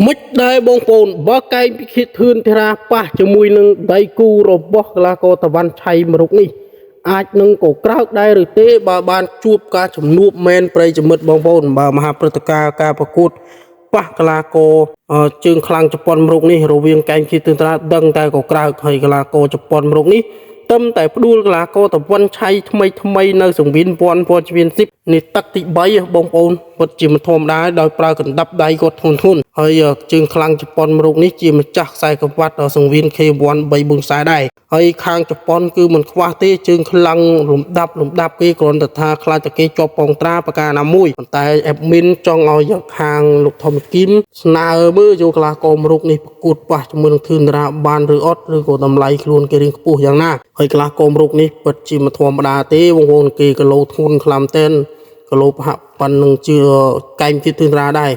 មិនដែរបងប្អូនបើកែងពិឃាតធឿនធារាប៉ះជាមួយនឹងដៃគូរបស់កីឡាករតាវ៉ាន់ឆៃមរុកនេះអាចនឹងក៏ក្រោកដែរឬទេបើបានជួបការជំនួបមែនប្រិយមិត្តបងប្អូនបើមហាព្រឹត្តិការណ៍ការប្រកួតប៉ះកីឡាករជើងខ្លាំងជប៉ុនមរុកនេះរវាងកែងពិឃាតធឿនធារាដឹងតែក៏ក្រោកហើយកីឡាករជប៉ុនមរុកនេះ ទឹមតែផ្ដួលកីឡាករតវ៉ាន់ឆៃថ្មីថ្មីនៅសង្វៀនពាន់ពាន់ជាស៊ីបនេះទឹកទី3បងប្អូនពិតជាមិនធម្មតាដោយប្រើកណ្ដាប់ដៃគាត់ធ្ងន់ធ្ងរហើយជើងខ្លាំងជប៉ុនមរុកនេះជាម្ចាស់ខ្សែក្រវ៉ាត់សង្វៀន K1 3 4ខ្សែដែរហើយខាងជប៉ុនគឺមិនខ្វះទេជើងខ្លាំងលំដាប់លំដាប់គេគ្រាន់តែថាខ្លាចតែគេជាប់ពងត្រាប្រការណាមួយប៉ុន្តែអេបមីនចង់ឲ្យខាងលោកធម្មគឹមស្នើមើលយកកីឡាករមរុកនេះប្រកួតប៉ះជាមួយនឹងធឿនតារាបានឬអត់ឬក៏តម្លៃខ្លួនគេរៀងខ្ពស់យ៉ាងណាហើយកីឡាករមរុកនេះពិតជាមិនធម្មតាទេបងប្អូនគេគីឡូធ្ងន់ខ្លាំងតែនគីឡូប្រហាក់ប៉ុណ្ណឹងជាកែងទៀតធឿនតារាដែរ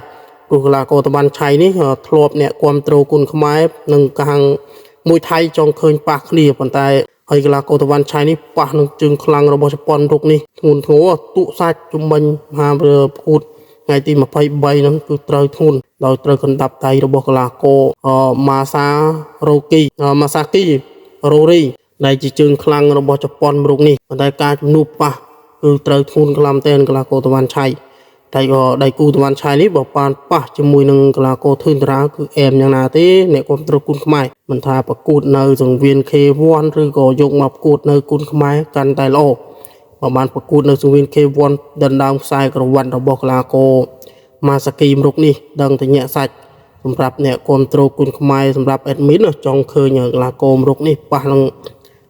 ព្រោះកីឡាករតបានឆៃនេះធ្លាប់អ្នកគ្រប់គ្រងគុណខ្មែរនិងខាងមួយថៃចង់ឃើញប៉ះគ្នាប៉ុន្តែហើយកីឡាករតវ៉ាន់ឆៃនេះប៉ះនឹងជើងខ្លាំងរបស់ជប៉ុនរុកនេះធ្ងន់ធ្ងរទក់សាច់ជំមិញមហាប្រកួតថ្ងៃទី23ហ្នឹងគឺត្រូវធ្ងន់ដោយត្រូវកណ្ដាប់ដៃរបស់កីឡាករម៉ាសារ៉ូគីម៉ាសាគីរ៉ូរីដែលជាជើងខ្លាំងរបស់ជប៉ុនរុកនេះប៉ុន្តែការជំនួបប៉ះគឺត្រូវធ្ងន់ខ្លាំងតែនកីឡាករតវ៉ាន់ឆៃតែក៏ដៃគូតវ៉ាន់ឆៃនេះបើបានប៉ះជាមួយនឹងកីឡាករធឿនតារាគឺអែមយ៉ាងណាទេអ្នកគ្រប់គ្រងគុណខ្មែរមិនថាប្រកួតនៅសង្វៀន K1 ឬក៏យកមកប្រកួតនៅគុណខ្មែរកាន់តែល្អបើបានប្រកួតនៅសង្វៀន K1 ដណ្ដើមខ្សែក្រវ៉ាត់របស់កីឡាករម៉ាសាគីមរុកនេះដឹងតែញាក់សាច់សម្រាប់អ្នកគ្រប់គ្រងគុណខ្មែរសម្រាប់ admin ចង់ឃើញកីឡាករមរុកនេះប៉ះនឹង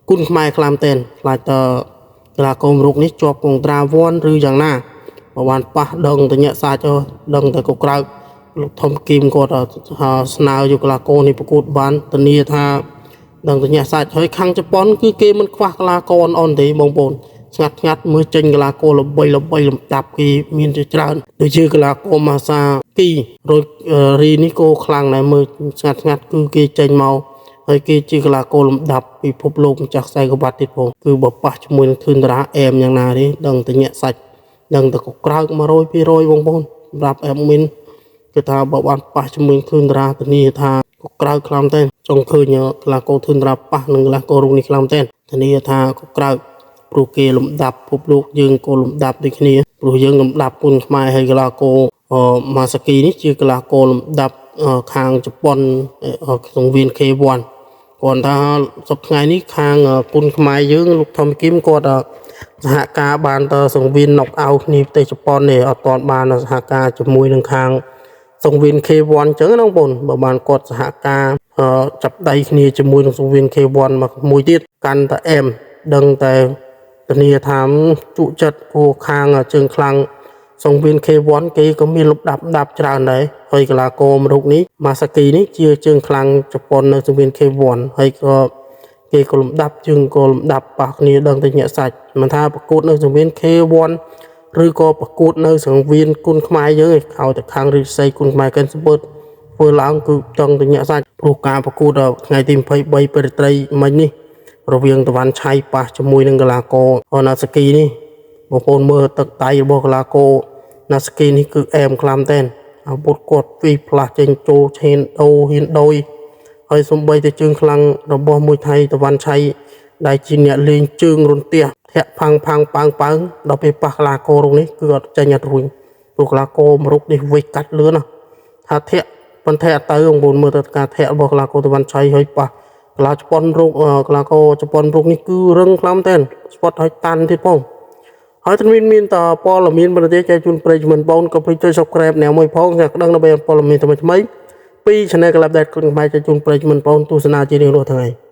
គុណខ្មែរខ្លាំងតែនខ្លាចតកីឡាករមរុកនេះជាប់កងត្រាវ័នឬយ៉ាងណាបើបានប៉ះដឹងតែញាក់សាច់ដឹងតែកក្រៅលោកធំគីមគាត់ស្នើយកកីឡាករនេះប្រកួតបានធានាថាដឹងតែញាក់សាច់ហើយខាងជប៉ុនគឺគេមិនខ្វះកីឡាករអនទេបងប្អូនស្ងាត់ស្ងាត់មើលចេញកីឡាករល្បីល្បីលំដាប់គេមានជាច្រើនដូចជាកីឡាករម៉ាសាគីរយរីនេះក៏ខ្លាំងដែរមើលស្ងាត់ស្ងាត់គឺគេចេញមកហើយគេជាកីឡាករលំដាប់ពិភពលោកម្ចាស់ខ្សែក្រវ៉ាត់ទៀតផងគឺបើប៉ះជាមួយនឹងធឿនតារាអែមយ៉ាងណាទេដឹងតែញាក់សាច់ដឹងតែកក្រោក100 200បងប្អូនសម្រាប់អែមមីនគឺថាបើបានប៉ះជាមួយធឿនតារាធានាថាកក្រៅខ្លាំងតែចង់ឃើញកីឡាករធឿនតារាប៉ះនឹងកីឡាកររូបនេះខ្លាំងតែធានាថាកក្រៅព្រោះគេលំដាប់ពិភពលោកយើងក៏លំដាប់ដូចគ្នាព្រោះយើងលំដាប់គុណខ្មែរហើយកីឡាករម៉ាសាគីនេះជាកីឡាករលំដាប់ខាងជប៉ុនសង្វៀន K1 គាត់ថាសប្តាហ៍ថ្ងៃនេះខាងគុណខ្មែរយើងលោកធម្មគឹមគាត់សហការបានទៅសង្វៀន knock out គ្នាប្រទេសជប៉ុននេះអត់ទាន់បានសហការជាមួយនឹងខាងសង្វៀន K1 អញ្ចឹងណាបងប្អូនបើបានគាត់សហការចាប់ដៃគ្នាជាមួយនឹងសង្វៀន K1 មកមួយទៀតកាន់តែអែមដឹងតែធានាថាជក់ចិត្តគួរខាងជើងខ្លាំងសង្វៀន K1 គេក៏មានលំដាប់ដាប់ច្រើនដែរហើយកីឡាករមរុកនេះម៉ាសាគីនេះជាជើងខ្លាំងជប៉ុននៅសង្វៀន K1 ហើយក៏គេក៏លំដាប់ជើងក៏លំដាប់ប៉ះគ្នាដឹងតែញាក់សាច់មិនថាប្រកួតនៅសង្វៀន K1 ឬក៏ប្រកួតនៅសង្វៀនគុណខ្មែរយើងឯងខោតែខាងរិស័យគុណខ្មែរកិនស្ពើធ្វើឡើងគឺចង់តែញាក់សាច់ព្រោះការប្រកួតថ្ងៃទី23ពេលត្រីមិញនេះរវាងតវ៉ាន់ឆៃប៉ះជាមួយនឹងកីឡាករណាសាគីនេះបងប្អូនមើលទឹកដៃរបស់កីឡាករណាសាគីនេះគឺអែមខ្លាំងតែនអាវុធគាត់ពីផ្លាស់ចេញចូលឆេនដូហ៊ានដោយហើយសំបីតែជើងខ្លាំងរបស់មួយថៃតវ៉ាន់ឆៃដែលជាអ្នកលេងជើងរន្ទះធាក់ផាំងផាំងប៉ើងប៉ើងដល់ពេលប៉ះកីឡាកររូបនេះគឺអត់ចេញអត់រួញព្រោះកីឡាករមរុកនេះវិចកាត់លឿនណាស់ថាធាក់ប៉ុន្តែអត់ទៅបងប្អូនមើលទៅការធាក់របស់កីឡាករតវ៉ាន់ឆៃហើយប៉ះកីឡាជប៉ុនរូបកីឡាករជប៉ុនរូបនេះគឺរឹងខ្លាំងមែនស្ពតហើយតាន់ទៀតផងហើយទាំងមានតព័ត៌មានប្រទេសចែកជូនប្រិយមិត្តបងក៏ភ្លេចចុច Subscribe អ្នកមួយផងសម្រាប់ដឹងដើម្បីព័ត៌មានថ្មីៗពី Channel Club ដែលគុណខ្មែរចែកជូនប្រិយមិត្តបងទស្សនាជារៀងរាល់ថ្ងៃ។